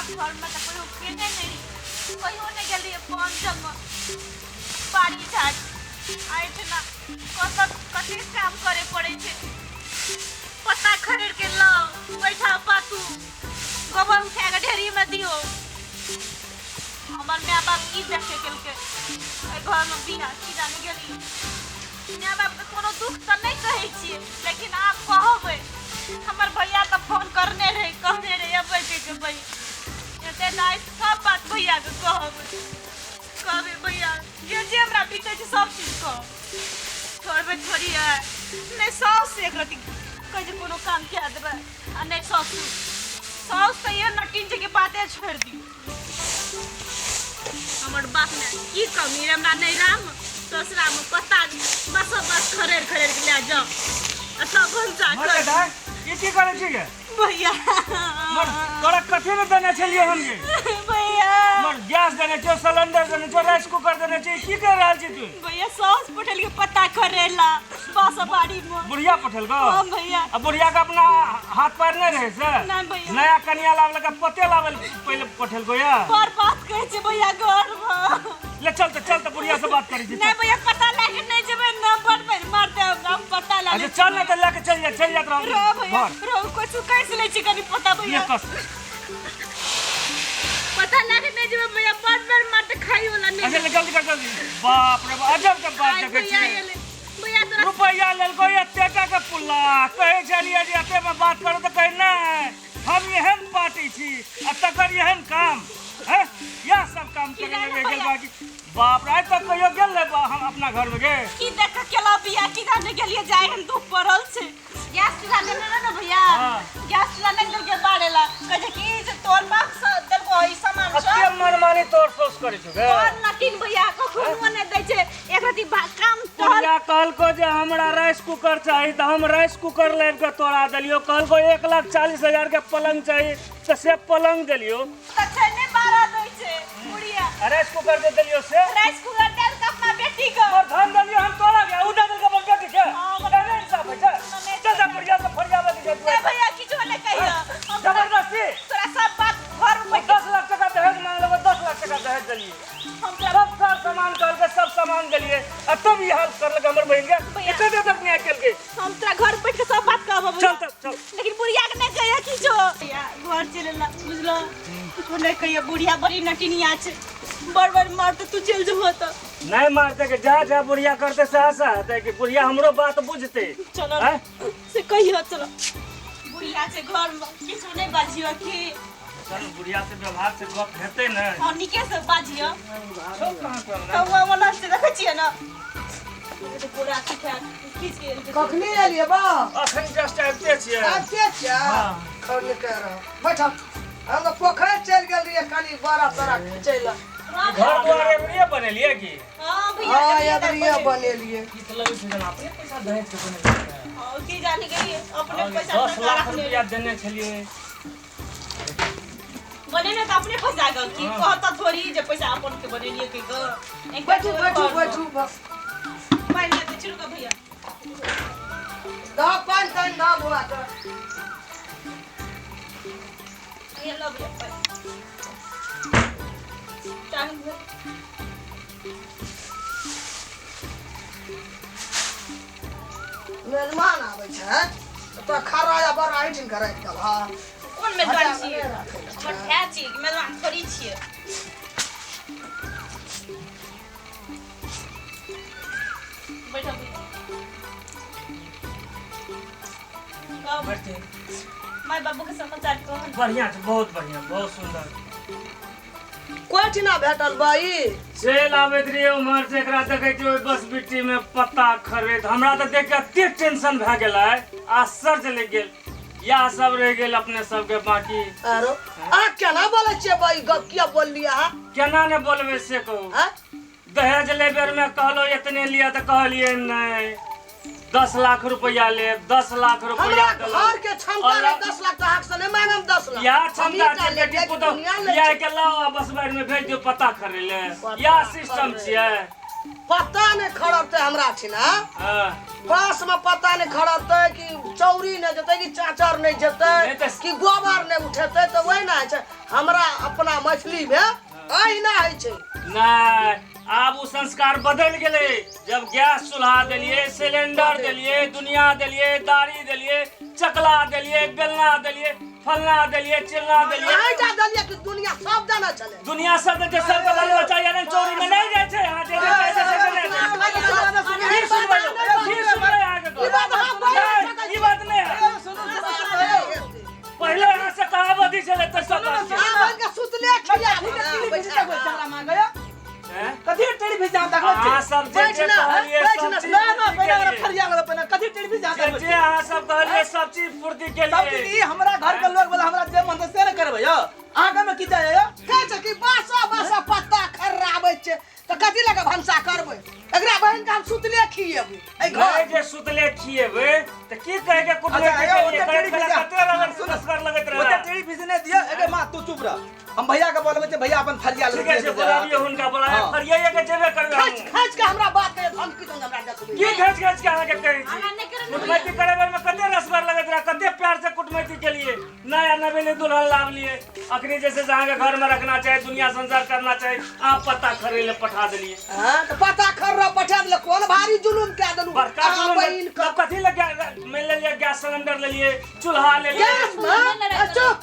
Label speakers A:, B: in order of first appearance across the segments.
A: बाप घरमे तऽ कहियो केने नहि रहियै, कहियो नहि गेल रहियै पान जगह बाड़ी झाड़ी। एहिठिना कतऽ कतेक काम करे पड़ै छै। पत्ता खरीद के लाउ, बैठा पातू, गोबर उठा के ढेरीमे दियौ। हमर माय बाप की देखे केलकै एहि घरमे बियाह, की जाने गेलियै। माय बापके कोनो दुख तऽ नहि कहै छियै, लेकिन आब कहबै। हमर भैया तऽ फोन करने रहै, कहने रहै अबै के बहिन एते, तऽ आइ सब बात भैयाके कहबै। कहबै भैया, जे जे हमरा बीतै छै सब चीज कहब। छोड़बै थोड़ी है नहि। साउस एक रति कहै छै कोनो काम कए देबै, आ नहि ससुर। साउस तऽ एहन नटीन छै कि बाते छोड़ि दियौ। हमर बाप ने की कमी रे हमरा नैहरामे ससुरामे? पत्ता बसो बस खरेड़ खरेड़ के लए जाओ आ तब भनसा
B: मर
A: कर।
B: दाय, ई की करै छी गे?
A: भैया।
B: मर तोरा कथी ने देने छलियै हम गे?
A: भैया।
B: मर गैस देने छियो, सिलेंडर देने छियो, राइस कुकर देने छियो, ई की कर रहल छी तू?
A: भैया, साउस पठेल के पत्ता खरेला बस बाड़ी में।
B: बुढ़िया पठेल गो?
A: हाँ भैया।
B: आ बुढ़िया के अपना हाथ पैर नहीं रहे से?
A: नहीं भैया।
B: नया कनिया लावल के पते लावल पहले पठेल गो या?
A: पर बात कहै छै भैया घर में।
B: ले चल त, चल त, बुढ़िया से बात करी छी।
A: नहीं भैया, पता लए के नहीं जेबै न, बड़ बड़ मारते हमरा। हम पता लए
B: अच्छा चल ना त लेके चल जा, चल जात रहो।
A: रो भैया।
B: घर।
A: रो, कुछ कैसे ले छी कनी पता भैया।
B: ये कस।
A: पता लए के नहीं जेबै भैया, बड़ बड़ मारते, खाई वाला नहीं।
B: अच्छा ले, जल्दी कर जल्दी। बाप रे बाप, अजब के बात
A: आइ
B: देखै
A: भैया
B: छी।
A: एलै भैया तोरा।
B: रुपैया लेलको एते टा के पुल्ला। कहै छलियै जे एते मे बात करू तऽ कहै नहि, हम एहन पार्टी छी आ तकर एहन काम हैं, इएह सब काम
A: की
B: करे
A: जाने
B: लगे गेल।
A: भैया?
B: बाकी बाप रे, आइ तक कहियो गेल रहे हम अपना घर में गे?
A: की देख के केला बिया, की जाने गेलिए जाय, हम दुख पड़ल छै। गैस चूल्हा देने रहे ने भैया?
B: हाँ।
A: गैस चूल्हा नहीं देलके बारेला, कहै छै कि जे तोर बाप से देलको ई सामान सब।
B: कते मनमानी तोर सोच करै छौ गे?
A: तोर नटीन भैया कखनो नहि दै छै एक रति काम टहल।
B: बुढ़िया कहलको जे हमरा राइस कुकर चाही तऽ हम राइस कुकर लाबि कऽ तोरा देलियौ। कहलको 1,40,000 के पलंग चाही तऽ से पलंग देलियौ।
A: तऽ छै नहि बारह दै छै बुढ़िया।
B: आ राइस कुकर जे देलियौ से?
A: राइस कुकर देलक अपना बेटी के।
B: तोर धन देलियौ हम तोरा के, उ दे देलको अपन बेटी के।
A: हाँ,
B: एहने इंसाफ होइ छै? चल जा, बुढ़िया से फरियाबै के छै।
A: नहि भैया, किछो नहि कहियो हम तोरा।
B: जबरदस्ती
A: तोरा सब बात घर में बैठ।
B: 10 लाख टका दहेज मांगलको, 10 लाख टका दहेज देलियै।
A: हम तोरा
B: सब सार सामान कहलकै, सब सामान देलियै आ तब ई हाल करलक हमर बहिन के।
A: भैया।
B: एते देर तक न्याय केलकै।
A: हम तोरा घर बैठ के सब बात कहबो।
B: चल तऽ चल।
A: लेकिन बुढ़िया के नहीं कहियो किछो। भैया, घर चलि एला बुझलो, किछो नहीं कहियो। बुढ़िया बड़ी नटिनिया छै, बड़ बड़ मारते, तू चलि जेबहो तऽ।
B: नहीं मारते के जा जा, बुढ़िया करते सह सह हेतै कि बुढ़िया हमरो बात बुझते?
A: चलो।
B: हैं?
A: से कहियो, चलो, बुढ़िया छै घर में, किछो नहीं बाजियो की।
B: चल, बुढ़िया से व्यवहार से गप हेतै ने।
A: हाँ, नीके से बाजियो।
B: चल, कहाँ चल?
A: कौआ वाला से देखै छियै ने, ई तऽ पूरा खींच खींच के एलकै।
C: कखनी एलियै बा?
B: अखन जस्ट आबिते छियै।
C: आबिते छियै?
B: हाँ।
C: खर निकल रह, बैठ। हम तऽ पोखरि चलि गेल रहियै कनि बड़ा तोरा खिचै लए।
B: घर द्वार एबरिये बनेलियै की?
A: हाँ भैया।
C: हाँ,
A: एबरिये
C: एबरिये बनेलियै।
B: ई तऽ लगै छै जेना अपने पैसा दहेज के बनेलियै।
A: हाँ, की जाने गेलियै, अपने पैसा
B: दस
A: टका
B: लाख
A: रखने
B: रुपया देने छलियै।
A: बनेने तऽ अपने पैसा के की कहता थोड़ी जे पैसा अपन के बनेलियै की गो। एक
C: बैठू बैठू बैठू बस।
A: पानि लेते छी, रुको भैया।
C: दह पानि तानि दह बौआ के।
A: भैया, लो भैया पानि। चाही भैया?
C: मेजमान आबै छै तऽ खड़ा या बड़ा एहिठिन के राखि देलह।
A: कोन मेजबान
C: हटा
A: छियै?
C: कऽ राखै छै।
A: हमर भाय छियै, मेजबान थोड़ी छियै। बैठो भैया। कहू,
B: बैठते।
A: माय बाबू के समाचार कहू।
B: बढ़िया छै, बहुत बढ़िया, बहुत सुंदर।
C: कोइठिना भेटल बाई?
B: चलि आबैत रहियै उम्हर से, एकरा देखै छियै ओहि बस बिट्टी में पत्ता खरीद। हमरा तऽ देख के एते टेंशन भए गेलै, आश्चर्य लागि गेल। इएह सब रहि गेल अपने सबके बाकी।
C: आरो अहाँ केना बोलै छियै बाई? गप किया बोललियै अहाँ?
B: केना ने बोलबै से कहू?
C: आँय?
B: दहेज ले बेर में कहलो एतने लिअ तऽ कहलियै नहि, 10 लाख रुपया लेब, 10 लाख रुपया
C: हमरा
B: देलहुँ।
C: घर के क्षमता
B: और
C: रहे 10 लाख तऽ अहाँके से नहि मांगम 10 लाख।
B: इएह
C: हम
B: क्षमता
C: ईटा
B: छै
C: लेब,
B: बेटी पुतहु
C: दुनिया लै
B: बियाह
C: छै।
B: के लाओ आ बस बाड़ी में भेज दियौ पत्ता खरीद ले।
C: पत्ता
B: इएह सिस्टम
C: खरीदै।
B: छियै।
C: पता नहि खड़रतै हमरा छिना।
B: हाँ।
C: बांस में पता नहीं खड़रतै कि चौरी नहीं जेतै कि चाचर नहीं जेतै
B: नहीं तऽ-
C: कि गोबर नहीं उठेतै, तऽ वही ना होइ छै। हमरा अपना मैथिली में अहिना होइ छै।
B: नहि, आब ओ संस्कार बदलि गेलै। जब गैस चूल्हा देलियै, सिलेंडर देलियै, दुनिया देलियै, दाढ़ी देलियै, चकला देलियै, बेलना देलियै, फलना देलियै, चिलना देलियै।
C: अहीं टा देलियै कि दुनिया सब जानै छलै?
B: दुनिया सब दै छै, सबके बाल बच्चा यानी चोरी में नहीं जाइ छै। अहाँ जे जे चाहै छै से से नहि जाइ छै। की सुनबै यौ? की सुनबै अहाँके गप?
C: ई बात हम बोलि
B: नहि,
C: सकै
B: ई बात नहि है। पहिले अहाँ से कहावत ही छलै तऽ सब बात छै।
C: आब के सुतले खिया
B: हैं?
D: कथी टेलीविजन देखबै
B: अहाँ
D: छी?
B: सब जे जे
C: बैठ ना,
B: कहलियै
C: बैठ
B: सब
C: ना,
B: चीज
D: ना ना,
B: पूर्ति
D: पहिने ओकरा
B: केलियै।
D: फरिया लगल, पहिने कथी टेलीविजन
B: जे
D: देखबै
B: जे
D: छी?
B: अहाँ सब कहलियै सब चीज पूर्ति
D: सब चीज
B: केलियै।
D: ई हमरा घर के लोग वाला हमरा जे मन से ने करबै यौ, अहाँके में की जाय यौ?
C: कहै छै कि बासा बासा पत्ता खर्राबै छै तऽ कथी लए कऽ भनसा करबै? एकरा बहिन के हम सुतले खिएबै एहि
B: नहि
C: घर।
B: जे सुतले खिएबै तऽ की कहै के कुटुम्ब
D: अच्छा, यौ, ओते
B: के
D: टेलीविजन
B: कते रगड़
D: सुन,
B: सुनस्कर लगैत
D: ओते
B: रहै।
D: टेलीविजन नहि दिअ। एगे माँ, तू चुप रह, हम भैया के बोलबै छै, भैया अपन फरिया
B: ठीके छै, बोलाबियौ हुनका, बोलाबियौ।
D: हाँ।
B: फरियाइए के जेबे करबै
C: खैच
B: हमहूँ।
C: खैच के हमरा बात कहे धमकी दन हमरा देखबै।
B: की घच घच के अहाँके कहै छी?
A: अहाँ नहि करू ने।
B: कुटमैती करे बेर में कते रसगर लगैत रहै, कते प्यार से कुटमैती केलिए। नया नवेली दुल्हन लावलिए, अखनी जैसे से अहाँके घर में रखना चाही, दुनिया संसार करना चाही, अहाँ पत्ता खरीद ले पठा देलिए।
C: हाँ, तऽ पता खर्रा पठा देलक, कोन भारी जुलुम कए देलू
B: बड़का
C: अहाँ
B: जुलुम
C: बहिन के?
B: तब कथी लए मानि लेलिए गैस सिलेंडर लेलिए, चूल्हा लेलिए।
C: गैस में आ, चुप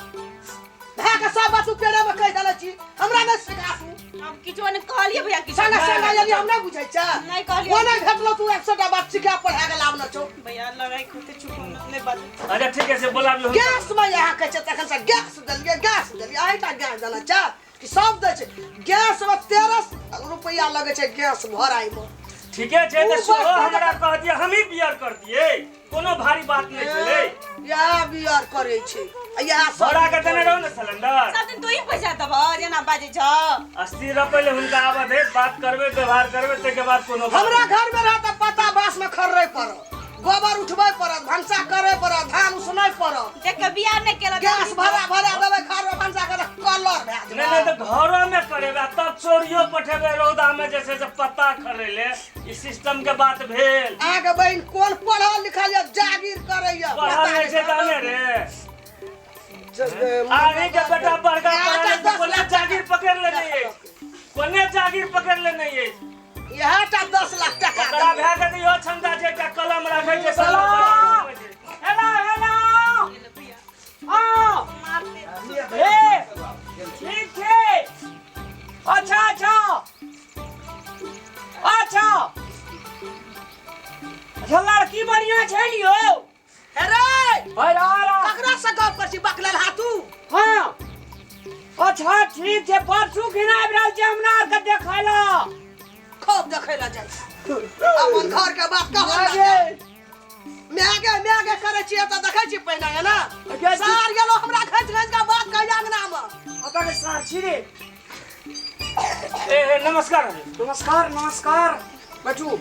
C: भए के सब बात पेड़े में कहि देले छी, हमरा नहि सिखासू।
A: हम किछो नहि कहलियै भैया, किछो
C: संगे
A: नहि।
C: संगे यदि हम नहि बुझै छै।
A: नहि कहलियै।
C: ओ नहि भेटलो, तू एक सौ टा बात सिखा पढ़ा के लाभ न छौ।
A: भैया, लड़ाई होते, चुप हो, नहि बाजू।
B: अच्छा, ठीक है से बोलाबियौ हुनका।
C: गैस में यहाँ कहै छै तखन से गैस देलियै, गैस देलियै। अहीटा गैस देने छै कि सब दै छै? गैस में 13 रुपैआ लगै छै गैस भराइ में।
B: ठीके छै तऽ
C: उ
B: सेहो
C: बस
B: हमरा कह दिअ, हमही बियर कर दियै, कोनो भारी बात नहि छलै।
C: इएह बियर करै छै आ इएह सब।
B: भरा के देने रहू ने सिलेंडर।
A: सब दिन तू ही पैसा देबह, जेना बाजै छौ।
B: अस्थिर रह, पहिले हुनका आबऽ दे, बात करबै, व्यवहार करबै, ताहिके बाद कोनो बात।
C: हमरा घर में रहत तऽ पत्ता बाँस में खर्रै पड़त, गोबर उठबै पड़त, भनसा करे पड़त, धान उसनै पड़त।
A: देख के बियाह नहि केलक।
C: गैस भरा भरा देबै, घर में भनसा करे कलर भए
B: नहि नहि
C: जेबै।
B: तऽ घरो में करेबै आ तब चोरियो पठेबै रौदा में जे छै से पत्ता खरै ले, ई सिस्टम के बात भेल।
C: अहाँके बहिन कोन पढ़ल लिखल यऽ, जागीर करैया?
B: पढ़ल नहि छै तहने रे। अहीं के बेटा बड़का पढ़ल है, तऽ कोने जागीर पकड़ लेने अछि, कोने जागीर पकड़ लेने अछि?
C: इएह टा 10 लाख टका
B: ओकरा
C: देबै।
B: भए के तऽ इहो क्षमता छै, एकटा कलम राखै छै।
E: हेलो। Hello hello.
A: भैया।
E: हाँ।
A: मारते।
E: ए, ठीक छै। अच्छा अच्छा अच्छा अच्छा, लड़की बढ़िया छै लियो।
C: हे रे।
E: अरे अरे।
C: ककरा से गप कर छी बकलेल हाथू?
E: हाँ, अच्छा, ठीक छै, परसू खिना आबि रहल छै हमरा आरके देखै लए।
C: खूब देखै लए जाइ छी। अपन घर के बात कहल ना जाय। म्यागे म्यागे करै छियै तऽ देखै छी पहिने है ना।
E: गे,
C: सार गेलो हमरा घैच घैच के बात कहि अंगना में।
E: ओकर सार छी रे।
B: ए ए, नमस्कार हजूर।
E: नमस्कार नमस्कार, बैठू।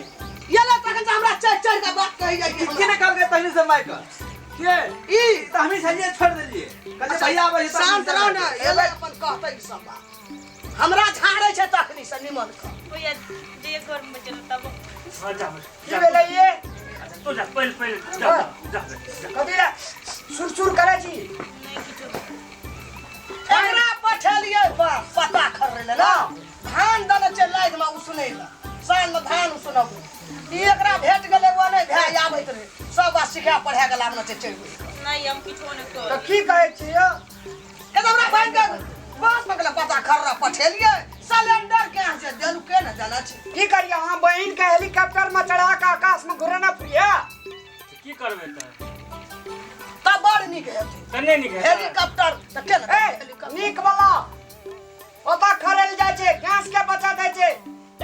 C: ये ले तखन से हमरा चढ़ि चढ़ि के बात कहि जाइ
D: की
C: हमरा।
D: ने कहलकै तहने से माइक के
C: ई
D: तऽ हमही छलियै, छोड़ि देलियै, कहलियै भैया आबै छै तऽ
C: शांत रह ने, एलै अपन कहतै ई सब बात। हमरा झाड़ै छै तखनी से निमन के।
A: भैया, जे घर में चलो तब।
B: हाँ, जा।
E: की भेलै ये?
B: अच्छा, तू जा पहिले, पहिले जा जा जा।
E: कथी लए सुर सुर करै छी?
A: नहि किछो।
C: एकरा पठेलियै बस पत्ता खर्रै ले ना, धान देने छै लाइद में उसनै ले, साँझ में धान उसनबू। ई एकरा भेट गेलै, ओ नहि भए आबैत रहै, सब बात सिखा पढ़ा के लाबना छै, चलि गेलै।
A: नहि, हम किछो नहि
E: तऽ
A: कहलियै।
E: की कहै छी यौ?
C: के हमरा बहिन के बाँस में गेलै पत्ता खर्रा पठेलियै, सिलेंडर गैस जे देलू के ने जानै छै।
E: की करियै, अहाँ बहिन के हेलीकॉप्टर में चढ़ा के आकाश में घुरेना फिरियै?
B: की करबै तऽ?
C: तब बड़ नीक हेतै।
B: तऽ नहि नीक हेतै?
C: हेलीकॉप्टर तऽ के ने
E: ए
C: हेलीकॉप्टर।
E: नीक वाला ओतऽ खरल जाइ छै, गैस के बचत होइ छै,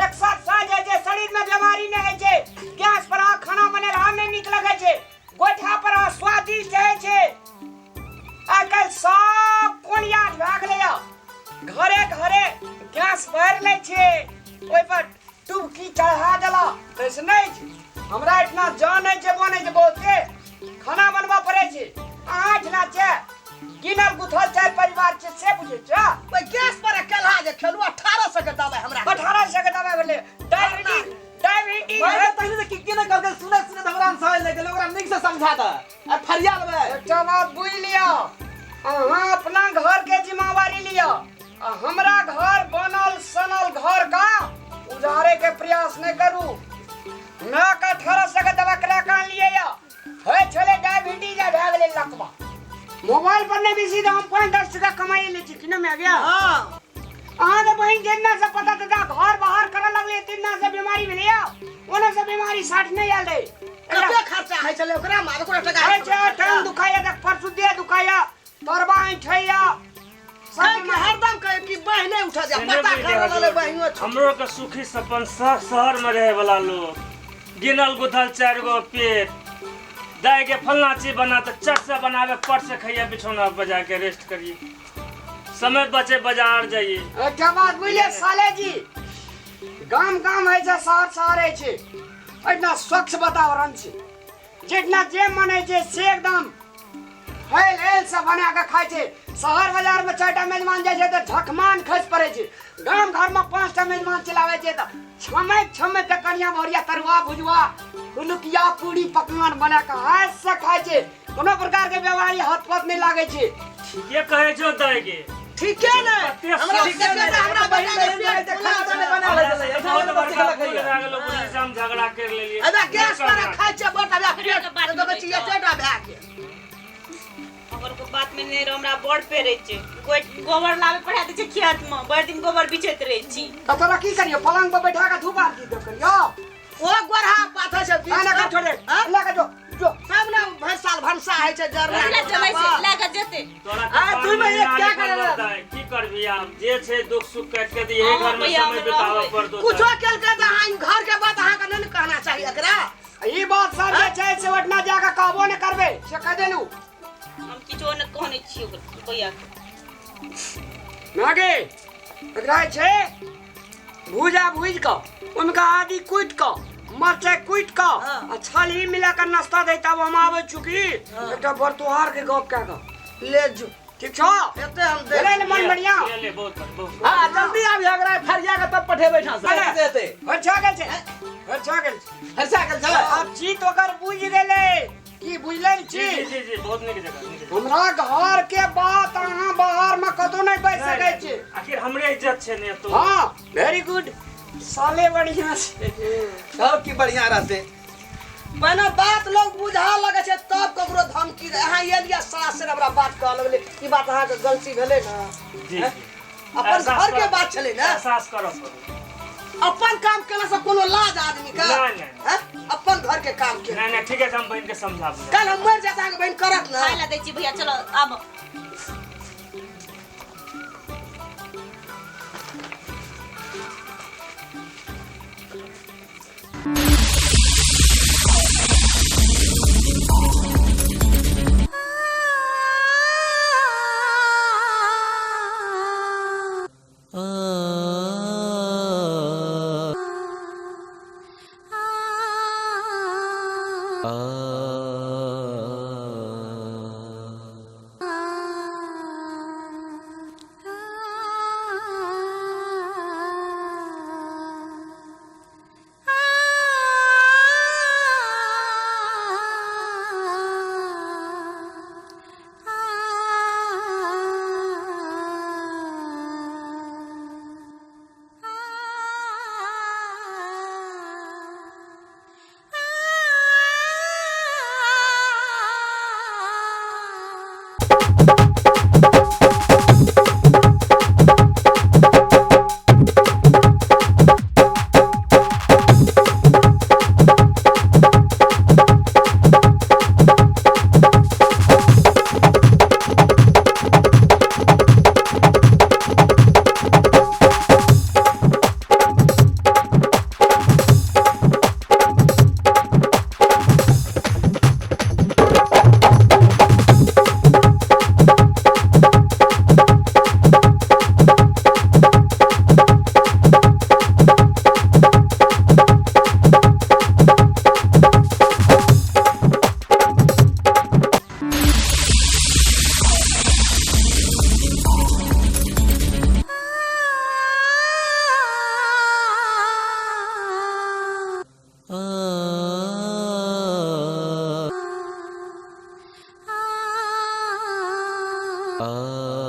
E: एक्सरसाइज होइ छै, शरीर में बीमारी नहि होइ छै। गैस पर अहाँ खाना बनेलहा नहि नीक लगै छै, गोइठा पर अहाँ स्वादिष्ट होइ छै। आइ काल्हि सब कोन याद भए गेलैया, घरे घरे गैस भरि लै छै, ओहिपर टुबकी चढ़ा देला तैसे नहि छै। हमरा एहिठिना जान होइ छै, बनै छै, बहुते खाना बनबऽ पड़ै छै। अहाँ एहिठिना छै गिनल गुथल चारि परिवार छै, से बुझै छै।
C: ओहि गैस पर केलहा जे खेलू, 1800 के दबाइ हमरा।
E: 1800 के दबाइ भेलै डायबिटीज।
D: समझा दे आ फरिया लेबै।
E: एकटा बात बुझि लिअ, अहाँ अपना घर के जिम्मेवारी लिअ आ हमरा घर बनल सनल घर का उजारे के प्रयास नहीं करू। माय के 1800 के दवा करा के आनलियै या होइ छलै डायबिटीज आ भए गेलै लकवा। मोबाइल पर नहि बेसी तऽ हम 5-10 टका कमाइ लै छी कि नहि माय गया।
C: हाँ।
E: अहाँके बहिन जितना से पता तता घर बाहर करऽ लगलै तितना से बीमारी भेलै या ओना से बीमारी साठ नहि आयल रहै।
C: कते खर्चा होइ छलै ओकरा मे? ओकरा टका
E: होइ छै, ठंड दुखाइया तऽ परसू देह दुखाइया, तरबा ऐंठैया।
C: सब के हरदम कहे कि बाहि नहीं उठा जा, पता कर लगलै बाहियो छूट।
B: हमरो के सुखी सपन शहर में रहे वाला लोग गिनल गुथल 4 गो पेट दाय के फलना चीज बना तो चट से बनावे पट से खैया बिछौना पर जाके रेस्ट करिए, समय बचे बाजार जाइए।
E: एकटा बात बुझलियै साले जी, गाम गाम होइ छै, शहर शहर होइ छै, एहिना स्वच्छ वातावरण छै, जितना जे मन होइ छै से एकदम हेल हेल से बना के खाइ छै। शहर बाजार में 4टा मेजबान जाइ छै तऽ झकमान खसि पड़ै छै, गाम घर में 5टा मेजबान चलाबै छै तऽ छमैत छमैत के कनिया भरिया तरुआ भुजुआ हुलुकिया पूरी पकवान बना के हाथ से खाइ छै, कोनो प्रकार के बीमारी हाथ पत नहीं लागै छै।
B: ठीके कहै छौ दाइ के।
C: ठीके ने।
B: कते
C: हमरा
B: सस्ता
C: ठीके ने, हमरा
D: बहिन
C: बेटा के
D: बहिन
C: पेट
D: बहिन
C: फुला
D: खाना
C: देलक।
D: बना लै छलै,
B: हमरा
D: एखन
B: बहुत बड़का
D: सिखलक
B: भूल
D: हैया।
B: भए गेलो, बुढ़ी से हम झगड़ा कर लेलियै।
C: अबे गैस पर खाइ छै बड़, अबे
A: ओकरे के बात
C: पेट देखै छियै एतेटा भए गेल।
A: अगर कोई बात में नहीं रहो, हमरा बड़ पेड़ै छै, गोबर लाबे पढ़ा दै छै खेत में, भरि दिन गोबर बिछैत रहै छी।
E: तऽ तोरा की करियौ, पलंग पर बैठा के धूप आरती दऽ करियौ?
C: ओ गोरहा पाथर छै बीच
E: ना, ना,
C: में।
E: छोड़ दे।
C: हाँ?
E: लए के जो, जो।
C: सब ने भरि साल भनसा होइ छै जरना
A: लए चलै छै, लए के जेतै।
B: तोरा
D: आ,
B: कपार
D: तू में
B: में
D: एक
B: नाली
D: क्या
B: पर
D: करे
B: लगता है, की करबी आब? जे छै दुख सुख काटि के तऽ यही
A: हाँ,
B: घर में
A: भैया,
B: समय
A: हम
B: बिताबऽ
A: रहबै।
B: पड़तौ।
C: कुछो केलकै तऽ अहाँ ई घर के बात अहाँके नहि ने कहना चाही एकरा।
E: ई बात सब जे छै से ओहिठिना जाके कहबो नहि करबै, से कहि देलू।
A: हम किछो नहि कहने छियै ओकरा भैया के।
E: नागे एकरा छै भूजा भूजि कऽ ओहिमे आदि कुटि कऽ मरचाइ कुटि कऽ
C: हाँ।
E: आ छाली मिला कऽ नाश्ता दै, तब हम आबै छी की एकटा बरतोहार के गप कए कऽ
C: ले जो।
E: ठीक छौ?
C: एते हम दे
E: भेलै ने मन बढ़िया?
B: ले ले, बहुत बढ़िया, बहुत
D: हाँ, जल्दी आबि एकरा फरिया के तब पठेबै ठाँ से।
E: अरे।
D: एते।
E: हरछा गेल छै, हरछा गेल छै।
D: हरसा गेल छै।
E: आब चीत ओकर बुझि गेलै की बुझलै ने
B: जी
E: चीत?
B: जी जी जी, बहुत नीक जगह, नीक जगह।
E: हमरा घर के बात अहाँ बाहर में कतौ नहीं बैठ सकै छी।
B: आखिर हमरे इज्जत छै ने तो।
E: हाँ, वेरी गुड, साले बढ़िया छै।
D: सब की बढ़िया रहते।
C: पहिने बात लोग बुझा लगे छै तब ककरो धमकी दे। अहाँ एलियै सास से हमरा बात कहऽ लगलै, ई बात अहाँके गलती भेलै ने।
B: जी, जी।
C: अपन
B: एहसास
C: घर के
B: करऽ-
C: बात छलै ने।
B: एहसास करऽ पड़त।
C: अपन काम केला से कोनो लाज आदमी के?
B: नहीं, नहीं।
C: हैं? अपन घर के काम के।
B: नहीं, नहीं, ठीक है, हम बहन के समझाबू।
C: कल हम मर जाता अहाँके बहन करत ना।
A: खाय ला दै छी भैया, चलो आब। आ।